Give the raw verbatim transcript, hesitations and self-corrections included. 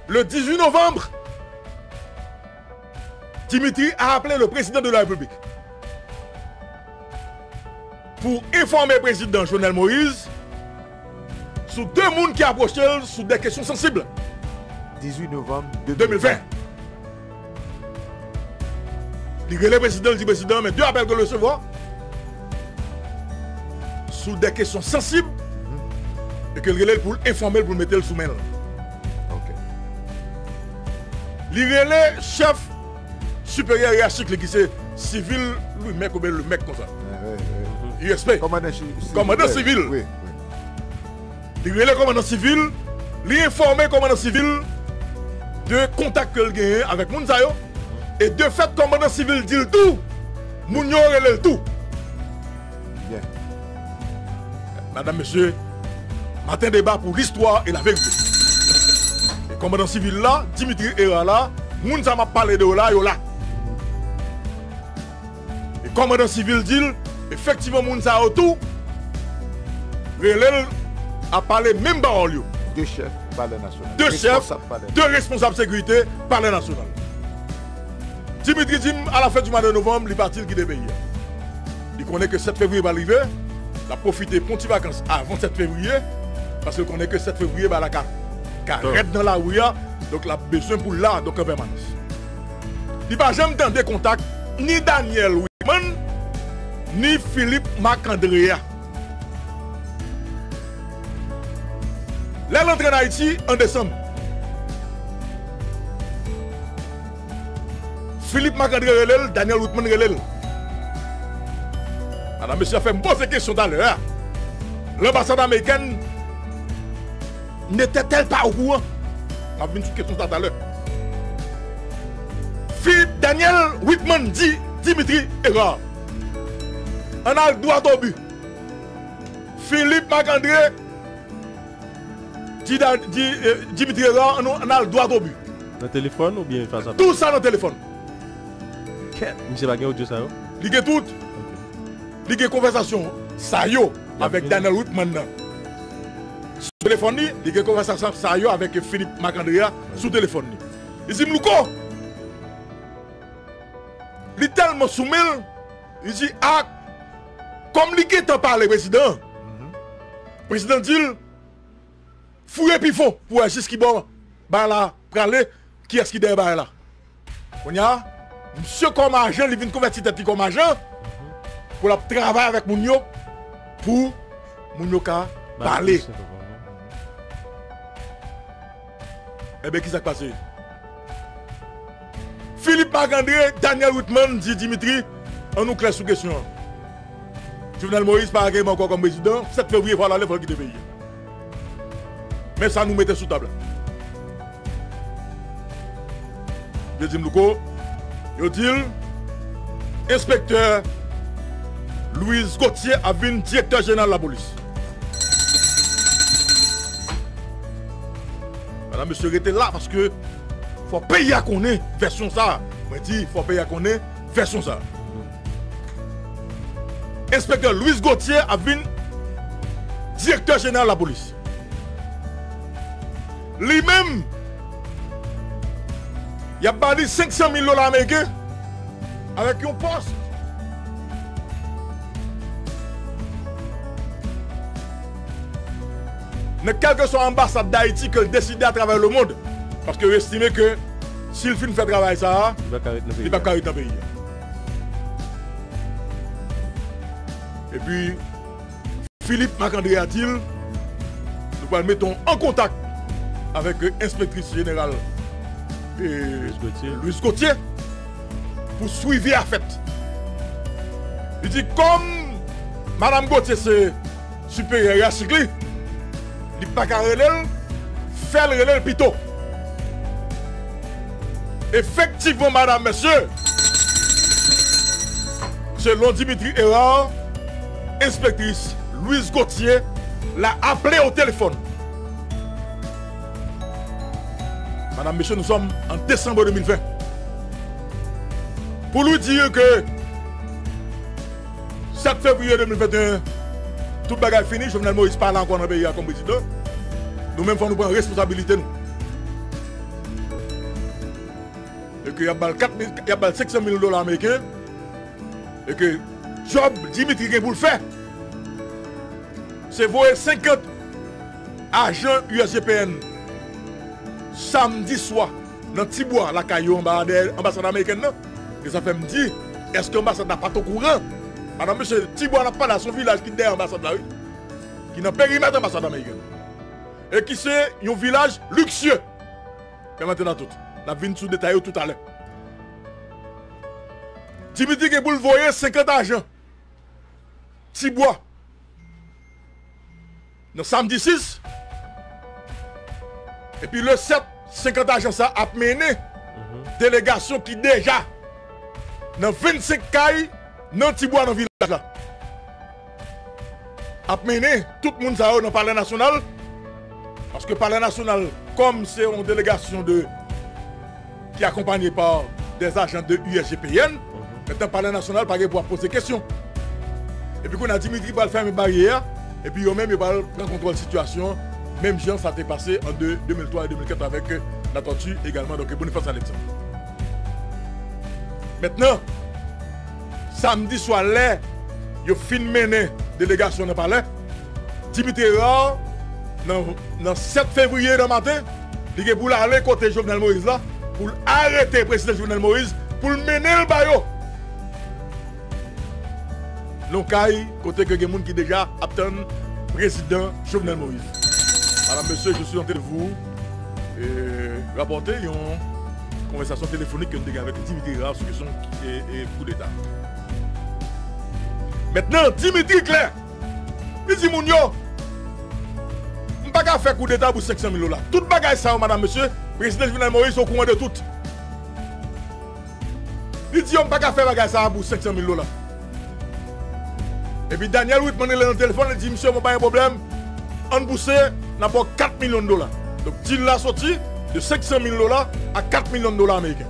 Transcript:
Le dix-huit novembre, Dimitri a appelé le président de la République pour informer président Jovenel Moïse sou de moun ki apwoche l sou de kesyon sansib. Dix-huit novembre deux mille vingt. Li rele prezidan, li di prezidan, men de apèl ke l resevwa sou de kesyon sansib, e ke l rele l pou l enfòme l, pou l mete l sou men l. Ok. Li rele chèf siperyè yeratik li ki se sivil Louis Mèk oubyen Lemèk konsa. Wi, wi, wi. U S P. Kòmandan si-, sivil. Kòmandan sivil. Wi, wi. Li rele kòmandan sivil, li enfòme kòmandan sivil de kontak ke l genyen avèk moun sa yo. E de fèt, kòmandan sivil di l tou, moun yo rele l tou. Byen. Madam, mesye, maten deba pou listwa e laverite. E kòmandan sivil la, Dimitri Hérard la, moun sa m ap pale de yo la, yo la. E kòmandan sivil di l, efektivman, moun sa yo tou rele l ap pale menm pawòl yo. De chèf Palè Nasyonal. De chèf, de responsab sekirite Palè Nasyonal. Dimitri di m, a la fen di mwa de novanm, li pati, l kite peyi a. Li konnen ke sèt fevriye pral rive, l ap pwofite pran ti vakans avan sèt fevriye, paske l konnen ke sèt fevriye, bagay la ka, ka rèd nan lari a, donk l ap bezwen pou l la, donk an pèmanans. Li pa janm tande kontak ni Daniel Wickman, ni Philippe Marc-André a. Lè l antre an Ayiti an desanm, Philippe Marc-André rele l, Daniel Wickman rele l. Madanm, mesye, fè m poze kesyon talè a. Lanbasad amerikèn n'était-elle pas au courant? M ap vin sou kesyon sa talè. Philippe, Daniel Wickman di Dimitri Hérard, ann al dwat o bi. Philippe Marc-André di, di, eh, Dimitri Hérard, ann, ann al dwat o bi. Nan telefòn oubyen fas a fas? Tou sa nan telefòn. Kèt, misye pa gen odyo sa yo? Li gen tout. Ok. Li gen konvèsasyon sa yo avèk Daniel Wickman nan sou telefòn li, li gen konvèsasyon sa yo avèk Philippe Marc-André a sou telefòn li. Li di m, Louko, li tèlman sou men l, li di, a, kòm li gentan pale prezidan an, prezidan di l, fouye pi fon pou wè jis ki bò bagay la prale, kiyès ki dèyè bagay la. Kounye a, misye kòm ajan, li vin konvèti tèt li kòm ajan, pou l ap travay avèk moun yo, pou moun yo ka pale. Ebyen, ki sa k pase? Philippe Marc-André, Daniel Wickman di Dimitri, ann nou klè sou kesyon an. Jovenel Moïse pa ka kenbe ankò kòm prezidan, sèt fevriye fò l ale, fò l kite peyi a. Men sa nou mete sou tab la. Yo di m, Louko, yo di l, enspektè Louis Gauthier ap vin direktè jeneral lapolis. Madanm, mesye, rete la, paske fò peyi a konnen vèsyon sa a. Mwen di, fò peyi a konnen vèsyon sa a. Enspektè Louis Gauthier ap vin direktè jeneral lapolis. Li menm, y ap ba li senk san mil dola ameriken avèk yon pòs nan kèlkeswa anbasad Dayiti ke l deside atravè lemonn. Paske yo estime ke si l fin fè travay sa a, li p ap ka ret nan peyi a. Epi, Philippe Marc-André a di l, nou pral mete w an kontak avèk enspektris jeneral, e, Louis Gauthier pou swivi a fèt. Li di, kòm madanm Gauthier se siperyè yeratik li, li pa ka rele l, fè l rele l pito. Efektivman, madanm, mesye, selon Dimitri Hérard, enspektris Louise Gauthier la aple o telefòn. Madanm, mesye, nous sommes en décembre deux mille vingt. Pou li di ke sèt fevriye de mil venteyen, tout bagay fini, Jovenel Moïse pa la ankò nan peyi a kòm prezidan. Nou menm, fò nou pran responsabilite nou. E ke y ap ba l kat mil, y ap ba l senk san mil dola ameriken. E ke djòb Dimitri gen pou l fè, se voye senkant ajan U S G P N samdi swa nan Tibwa, lakay yo anba dèyè anbasad amerikèn nan. E sa fè m di, èske anbasad la pa t okouran? Madanm, mesye, Tibwa n ap pale a, se yon vilaj ki dèyè anbasad la, wi. Ki nan perimèt anbasad amerikèn. E ki se yon vilaj liksye. Pèmèt n a tout. N ap vin sou detay yo toutalè. Dimitri gen pou l voye senkant ajan Tibwa nan samdi sis. Epi le sèt, senkant ajan sa ap mennen delegasyon ki deja nan vennsenk kay nan Tibwa, nan vilaj la. Ap mennen tout moun sa yo nan Palè Nasyonal. Paske Palè Nasyonal, kòm se yon delegasyon de, ki akonpanye pa des agents de U S G P N, mentnan Palè Nasyonal pa gen pou ap poze kesyon. Epi kounye a Dimitri pral fèmen baryè a, epi yo menm yo pral pran kontwòl sitiyasyon an, menm jan sa te pase an de, de mil twa e de mil kat avèk, euh, Latortue egalman, donk Boniface Alexandre. Mentnan, samdi swa, lè yo fin mennen delegasyon nan palè, Dimitri Hérard, nan, nan sèt fevriye nan maten, li gen pou l ale kote Jovenel Moïse la, pou l arete prezidan Jovenel Moïse, pou l mennen l ba yo. Nan kay kote ke gen moun ki deja ap tann prezidan Jovenel Moïse. Madame, Monsieur, je suis en train de vous, euh, rapporter yon konvèsasyon telefonik ke m te gen avèk Dimitri Hérard sou kesyon, e, e, koudeta. Mentnan, Dimitri klè. Li di moun yo, "M pa ka fè koudeta pou senk san mil dola." Tout bagay sa yo, madam, mesye, prezidan Jovenel Moïse okouran de tout. Li di yo, "M pa ka fè bagay sa a pou senk san mil dola." Epi Daniel Whitman rele nan telefòn, li di, "Misye, bon, pa gen pwoblèm. Ann pouse, n ap ba w kat milyon dola." Donk, deal la soti de senk san mil dola a kat milyon dola ameriken.